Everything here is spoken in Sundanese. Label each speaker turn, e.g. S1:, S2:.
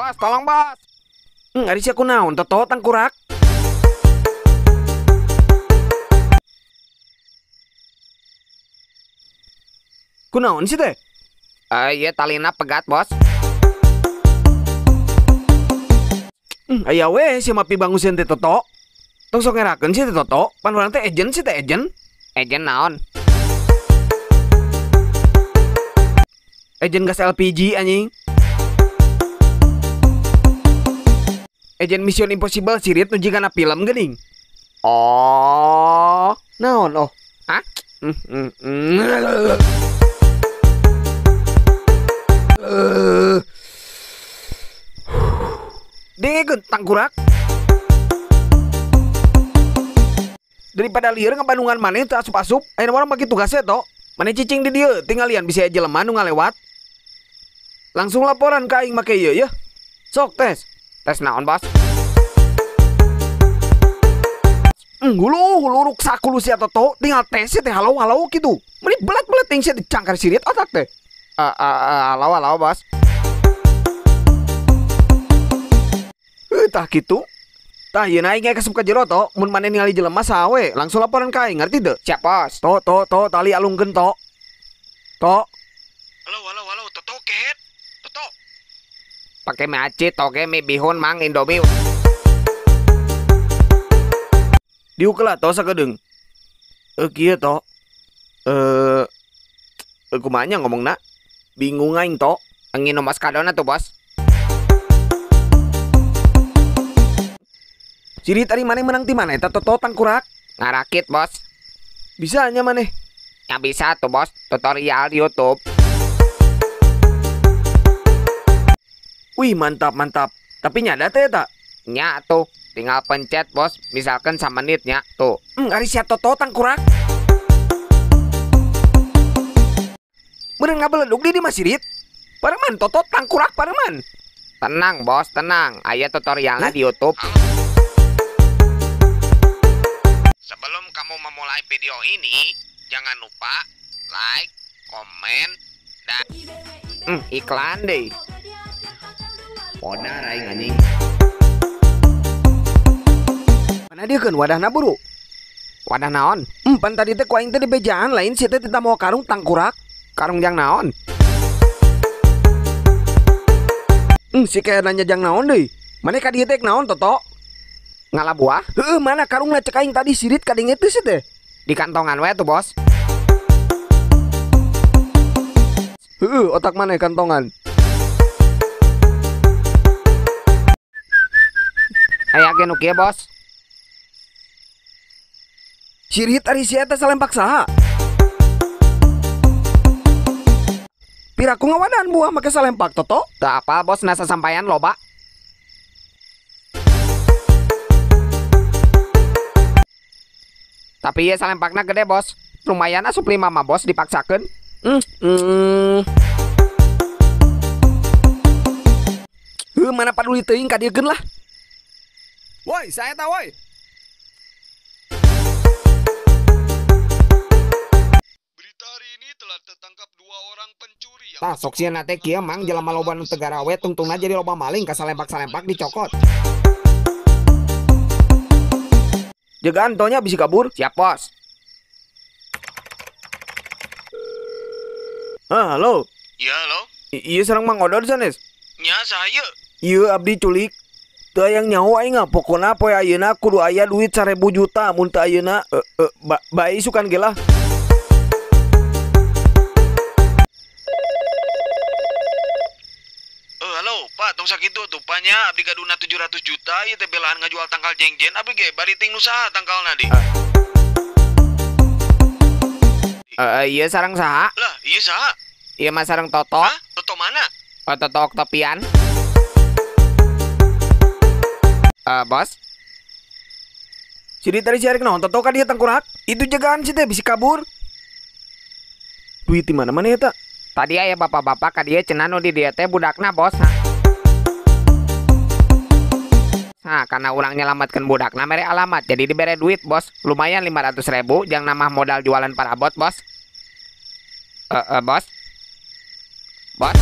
S1: Bos, tolong bos.
S2: Ari sia kunaon Toto tangkurak? Kunaon sih teh?
S1: Iya talina pegat bos.
S2: Aya we sia mapi banguseun teh Toto. Tong sok ngerakeun sih teh Toto, pan urang teh ejen sih teh ejen.
S1: Ejen naon?
S2: Ejen gas LPG anjing. Ejen Mission Impossible sirit nu jigana film geuning.
S1: Oh,
S2: naon oh?
S1: Hah?
S2: Dengekeun tangkurak. Daripada lieur ngabandungan maneh teu asup-asup, ayeuna urang bagi tugasnya to. Maneh cicing di dieu, tinggalian bisa jelema nu ngalewat. Langsung laporan ka aing make ieu yeuh. Sok tes.
S1: Tes naon bos?
S2: Hulu hulu ruksak hulu sia Toto, tinggal tes teh halo halo kitu. Meni belat-belat ting sia dicangkar sirit otak teh.
S1: Halo halo bos.
S2: Tah kitu. Tah yeun aing ge kasup ka jero to, mun maneh ningali jelema saha we, langsung laporan ka aing, ngarti teu?
S1: Siap bos.
S2: To to to tali alungkeun to. To.
S3: Halo halo halo Toto kehet. Toto.
S1: Pakai mie aci, toge, mie bihun, mang, indomie.
S2: Diuk lah to sakedeung. Kieu to. Kumaha nya ngomongna? Bingung aing to.
S1: Nginum oskadona tuh bos.
S2: Ciri tadi maneh menang ti mana eta Toto tangkurak?
S1: Ngarakit bos.
S2: Bisa nya maneh?
S1: Ya bisa tuh bos, tutorial di YouTube.
S2: Wih mantap mantap. Tapi nyada teh eta?
S1: Nya tuh, tinggal pencet bos, misalkan samenitnya tuh.
S2: Ari sia Toto tangkurak. Meureun ngabeledug di mah sirit. Pareman Toto tangkurak pareman.
S1: Tenang bos, tenang. Aya tutorialnya di YouTube. Sebelum kamu memulai video ini, jangan lupa like, komen, dan iklan deh.
S2: Podar aing anjing. Mana dia keun wadahna buru?
S1: Wadah naon?
S2: Pan tadi teh ku aing teh di bejaan lain sia teh teu mawa karung tangkurak.
S1: Karung jang naon?
S2: Si kayak nanya jang naon deui. Maneh ka dieu teh naon Toto?
S1: Ngala buah?
S2: Heueuh, mana karungna cek aing tadi sirit kadenge teh sih teh.
S1: Di kantongan we tuh bos.
S2: Heueuh, otak maneh kantongan.
S1: Aya ge nu kieu bos.
S2: Sirit ari sia teh salempak saha? Piraku ngawadan buah make salempak Toto?
S1: Teu apal bos, nasa sampaian loba. Tapi ieu salempakna gede bos. Lumayan asup 5 mah bos dipaksakeun.
S2: Heuh, mana paduli teuing ka dieu lah. Woi, saya tahu woi.
S3: Berita hari ini telah tertangkap 2 orang pencuri yang
S1: Tah sok sieun teh kieu mang jelema loba nu teu garawe tungtungna jadi loba maling ka salempak-salempak dicokot.
S2: Jagaan tonya bisa kabur.
S1: Siap bos.
S2: Ah, halo.
S3: Ya halo.
S2: Iya sareng Mang Odod sanes.
S3: Nya saya.
S2: Iya abdi culik. Teu hayang nyaho aing ah, pokona poe ayeuna kudu aya duit 1000 juta mun teu ayeuna bae isukan ge lah.
S3: Halo, Pak, tong sakitu tuh panya abdi gaduna 700 juta ieu teh belaan ngajual tangkal jengjen abdi ge bari ting nu saha tangkalna di.
S1: Ieu sareng saha?
S3: Lah, ieu saha?
S1: Ieu mah sareng Toto.
S3: Hah? Toto mana?
S1: Oh, Toto Oktopian. Bos.
S2: Siri tadi si Erik naon Toto ka dieu tangkurak? Itu jagaan si teh bisi kabur. Duit di mana-mana eta?
S1: Tadi aya bapak-bapak ka dieu cenah nu di dieu teh budakna bos. Nah, karena urang nyelamatkeun budakna mere alamat, jadi dibere duit bos. Lumayan 500.000 jang nambah modal jualan parabot bos. Bos. Bos.